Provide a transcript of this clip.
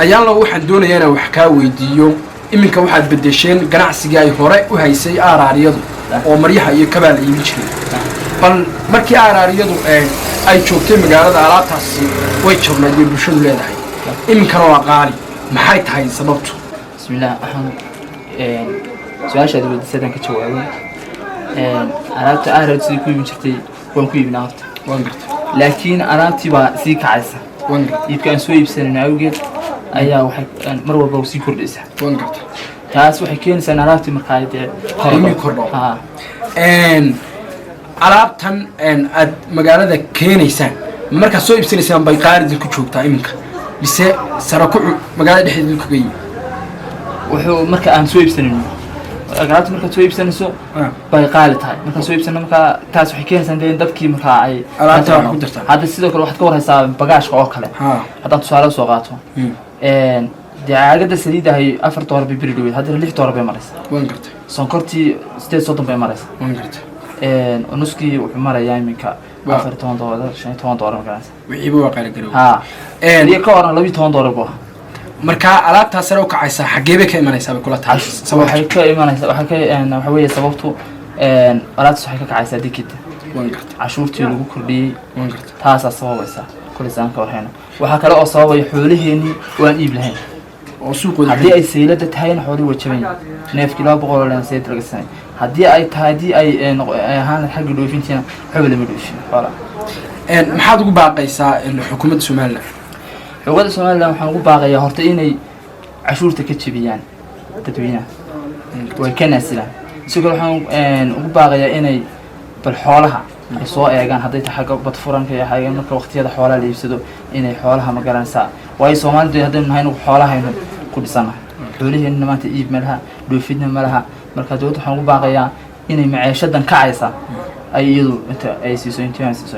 Ayaanlo, waxaan doonayaa inaan wax kaa weydiiyo. Iminka waxaad bedesheen ganacsigii ay hore u haysay aaraariyadu oo maryaha iyo kabaa la iibin jiray. Bal markii aaraariyadu ay joogtay magaalada, alaabtaasi way jabnayd bay bulshadu leedahay, iminkana waa qaali. Maxay tahay sababtu? Bismillaah, waxaan su-aashaad weydiisay haddaan ka jawaabo, alaabta aaraad sidii ku iibin jirtay waan ku iibinaa horta. Waan gartay. Laakiin alaabtii baa sii kacaysa. Waan gartay. Iibka aan soo iibsanayno awgeed ayaa waxay mar walba sii kordhaysaa. Waan gartay. Taas waxay keenaysaa in alaabtii markaa ay dee qiimihii kordho. Haa. Alaabtan aad magaalada keenaysaan, ma markaad soo iibsanaysaan bay qaali idinku joogtaa iminka, mise sara kucu magaalada dhexdeeda idinku kaga yimi? Wuxuu marka aan soo iibsanayno, alaabta markaad soo iibsanayso bay qaali tahay. Markaan soo iibsano markaa, taas waxay keenaysaa dee in dadkii markaa ay alaabta wax ku dartaan. Hadda sidoo kale waxaad ka warhaysaa bagaashka oo kale. Haddaan tusaale usoo qaato, dee caagada saliid ahay $4 bay beri dhaweyd, haddana $6 bay maraysaa. Waan gartay. Sonkortii 38 bay maraysaa. Waan gartay. Nuskii wuxuu marayaa iminka $14, $15 markaas. Wixiiba waa qaaligarow. Ha, iyo ka horan $12 bu ahaa. Markaa alaabtaa sare u kacaysaa xaggee bay ka imanaysaa bay kula tahay sababtu? Waxay ka imanaysaa, waxay ka waxa weeye sababtu, alaabtaas waxay ka kacaysaa dekeda. Waan gartay. Cashuurtii lagu kordhiyey. Waan gartay. Taasaa sababaysa kulis aan ka warhayno. Waxaa kale oo sababaya xoolaheenii oo aan iib lahayn. Oo suuqooda. Haddii ay saylada tahayna xoolihii waa jaban yihiin, neefkii 200 oo leen saylada laga sanay. Haddii ay tahay, haddii ay ay ahaan lahayd xagga dhoofintiina, waxba lama dhoofin xoolaha. Maxaad ugu baaqaysaa xukuumadda Somaliland? Xukuumadda Somaliland waxaan ugu baaqayaa horta inay cashuurta ka jebiyaan dadweynaha, way ka naasilaan. Sidoo kale waxaan ugu baaqayaa inay bal xoolaha ay soo eegaan, hadday tahay xagga badfuranka iyo xagga marka waqtiyada xoolaha la iibsado inay xoolaha, ma garanaysaa, waayo Soomaalidu haddaynu nahay inagu xoolahaynu ku dhisanahay, xoolaheenna maanta iib ma laha, dhoofidna ma laha. Marka dowladda waxaan ugu baaqayaa inay maceeshadan kacaysa ay iyadu inta ay siiso, intii aan siiso.